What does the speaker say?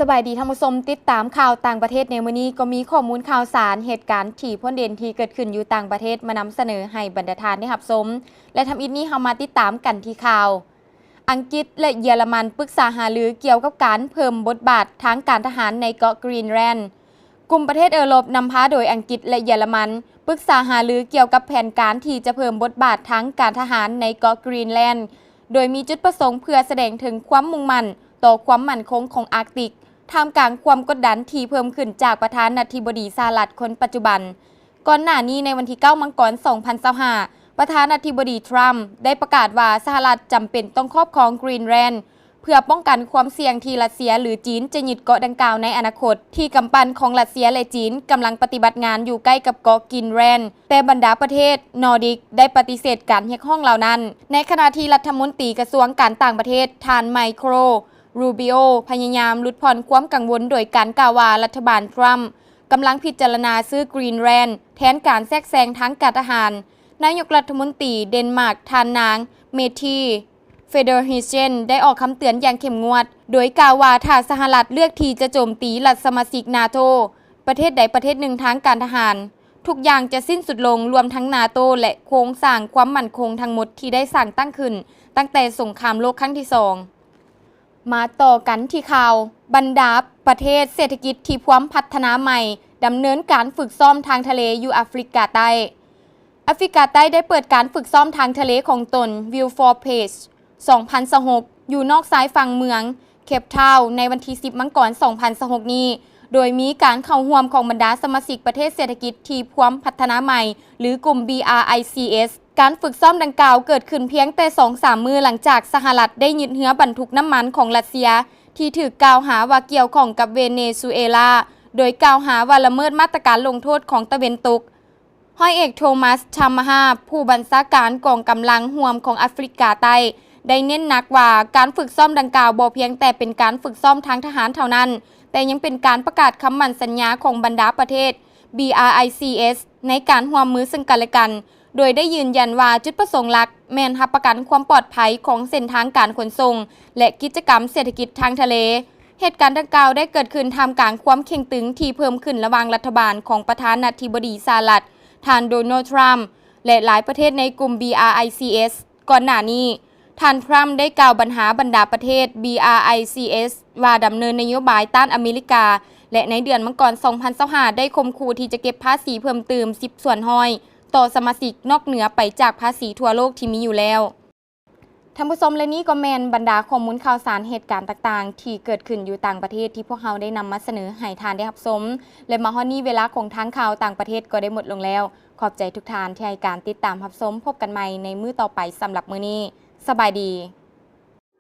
ສະບາຍດີທ່ານຜູ້ຊົມ, ຕິດຕາມຂ່າວຕ່າງປະເທດໃນມື້ນີ້ ກໍມີຂໍ້ມູນຂ່າວສານ ເຫດການທີ່ພົ້ນເດັ່ນທີ່ເກີດຂຶ້ນຢູ່ຕ່າງປະເທດ ມານຳສະເໜີໃຫ້ບັນດາທ່ານໄດ້ຮັບຊົມ ແລະ ທຳອິດນີ້ເຮົາມາຕິດຕາມກັນທີ່ຂ່າວ ອັງກິດ ແລະ ເຢຍລະມັນປຶກສາຫາລືກ່ຽວກັບການເພີ່ມບົດບາດທາງການທະຫານໃນເກາະກຣີນແລນ. ກຸ່ມປະເທດເອີຣົບນຳພາໂດຍອັງກິດ ແລະ ເຢຍລະມັນ ປຶກສາຫາລືກ່ຽວກັບແຜນການທີ່ຈະເພີ່ມບົດບາດທາງການທະຫານໃນເກາະກຣີນແລນ ໂດຍມີຈຸດປະສົງເພື່ອສະແດງເຖິງຄວາມມຸ່ງໝັ້ນຕໍ່ຄວາມໝັ້ນຄົງຂອງອາກຕິກ ທ່າມກາງຄວາມກົດດັນທີ່ເພີ່ມຂຶ້ນຈາກປະທານາທິບໍດີສະຫະລັດຄົນປັດຈຸບັນ. ກ່ອນໜ້ານີ້ໃນວັນທີເກົ້າ ມັງກອນ ສອງພັນຊາວຫ້າ ປະທານາທິບໍດີທຣຳໄດ້ປະກາດວ່າສະຫະລັດຈຳເປັນຕ້ອງຄອບຄອງກຣີນແລນ ເພື່ອປ້ອງກັນຄວາມສ່ຽງທີ່ຣັດເຊຍ ຫຼື ຈີນຈະຍຶດເກາະດັ່ງກ່າວໃນອະນາຄົດ, ທີ່ກຳປັ່ນຂອງຣັດເຊຍ ແລະ ຈີນກຳລັງປະຕິບັດງານຢູ່ໃກ້ກັບເກາະກຣີນແລນ, ແຕ່ບັນດາປະເທດນໍດິກໄດ້ປະຕິເສດການຮຽກຮ້ອງເຫຼົ່ານັ້ນ. ໃນຂະນະທີ່ລັດຖະມົນຕີກະຊວງການຕ່າງປະເທດ ທ່ານ ໄມໂຄຣ ຣູບີໂອ ພະຍາຍາມຫຼຸດຜ່ອນຄວາມກັງວົນໂດຍການກ່າວວ່າລັດຖະບານທຣຳກຳລັງພິຈາລະນາຊື້ກຣີນແລນແທນການແຊກແຊງທາງການທະຫານ, ນາຍົກລັດຖະມົນຕີເດນມາກ ທ່ານນາງ ເມທີ ເຟເດີເຮເຊນ ໄດ້ອອກຄຳເຕືອນຢ່າງເຂັ້ມງວດ ໂດຍກ່າວວ່າຖ້າສະຫະລັດເລືອກທີ່ຈະໂຈມຕີລັດສະມາຊິກນາໂຕປະເທດໃດປະເທດໜຶ່ງທາງການທະຫານ, ທຸກຢ່າງຈະສິ້ນສຸດລົງ, ລວມທັງນາໂຕ ແລະ ໂຄງສ້າງຄວາມໝັ້ນຄົງທັງໝົດທີ່ໄດ້ສ້າງຕັ້ງຂຶ້ນຕັ້ງແຕ່ສົງຄາມໂລກຄັ້ງທີສອງ. ມາຕໍ່ກັນທີ່ຂ່າວ ບັນດາປະເທດເສດຖະກິດທີ່ພວມພັດທະນາໃໝ່ ດຳເນີນການຝຶກຊ້ອມທາງທະເລຢູ່ອາຟຣິກາໃຕ້. ອາຟຣິກາໃຕ້ໄດ້ເປີດການຝຶກຊ້ອມທາງທະເລຂອງຕົນ Wilford Pace ສອງພັນຊາວຫົກ ຢູ່ນອກຊາຍຝັ່ງເມືອງ Cape Town ໃນວັນທີສິບ ມັງກອນ ສອງພັນຊາວຫົກນີ້ ໂດຍມີການເຂົ້າຮ່ວມຂອງບັນດາສະມາຊິກປະເທດເສດຖະກິດທີ່ພວມພັດທະນາໃໝ່ ຫຼື ກຸ່ມ BRICS. ການຝຶກຊ້ອມດັ່ງກ່າວເກີດຂຶ້ນພຽງແຕ່ສອງສາມມື້ຫຼັງຈາກສະຫະລັດໄດ້ຍຶດເຮືອບັນທຸກນ້ຳມັນຂອງຣັດເຊຍ ທີ່ຖືກກ່າວຫາວ່າກ່ຽວຂ້ອງກັບເວເນຊູເອລາ ໂດຍກ່າວຫາວ່າລະເມີດມາດຕະການລົງໂທດຂອງຕາເວັນຕົກ. ຮ້ອຍເອກ ໂທມັສ ທຳມະຮາ ຜູ້ບັນຊາການກອງກຳລັງຮ່ວມຂອງອາຟຣິກາໃຕ້ ໄດ້ເນັ້ນໜັກວ່າການຝຶກຊ້ອມດັ່ງກ່າວບໍ່ພຽງແຕ່ເປັນການຝຶກຊ້ອມທາງທະຫານເທົ່ານັ້ນ, ແຕ່ຍັງເປັນການປະກາດຄຳໝັ້ນສັນຍາຂອງບັນດາປະເທດ BRICS ໃນການຮ່ວມມືເຊິ່ງກັນແລະກັນ, ໂດຍໄດ້ຢືນຢັນວ່າຈຸດປະສົງຫຼັກແມ່ນຮັບປະກັນຄວາມປອດໄພຂອງເສັ້ນທາງການຂົນສົ່ງ ແລະ ກິດຈະກຳເສດຖະກິດທາງທະເລ. ເຫດການດັ່ງກ່າວໄດ້ເກີດຂຶ້ນທ່າມກາງຄວາມເຄັ່ງຕຶງທີ່ເພີ່ມຂຶ້ນລະຫວ່າງລັດຖະບານຂອງປະທານາທິບໍດີສະຫະລັດ ທ່ານ ໂດນັລ ທຣຳ ແລະ ຫຼາຍປະເທດໃນກຸ່ມ BRICS. ກ່ອນໜ້ານີ້, ທ່ານ ທຣຳ ໄດ້ກ່າວບັນຫາບັນດາປະເທດ BRICS ວ່າດຳເນີນນະໂຍບາຍຕ້ານອາເມລິກາ ແລະ ໃນເດືອນມັງກອນ ສອງພັນຊາວຫ້າ ໄດ້ຂົ່ມຂູ່ທີ່ຈະເກັບພາສີເພີ່ມຕື່ມສິບສ່ວນຮ້ອຍຕໍ່ສະມາຊິກ ນອກເໜືອໄປຈາກພາສີທົ່ວໂລກທີ່ມີຢູ່ແລ້ວ. ທ່ານຜູ້ຊົມ ແລະ ນີ້ກໍແມ່ນບັນດາຂໍ້ມູນຂ່າວສານເຫດການຕ່າງໆທີ່ເກີດຂຶ້ນຢູ່ຕ່າງປະເທດທີ່ພວກເຮົາໄດ້ນຳມາສະເໜີໃຫ້ທ່ານໄດ້ຮັບຊົມ ແລະ ມາຮອດນີ້ເວລາຂອງທາງຂ່າວຕ່າງປະເທດກໍໄດ້ໝົດລົງແລ້ວ. ຂອບໃຈທຸກທ່ານທີ່ໃຫ້ການຕິດຕາມຮັບຊົມ. ພົບກັນໃໝ່ໃນມື້ຕໍ່ໄປ. ສຳລັບມື້ນີ້, ສະບາຍດີ.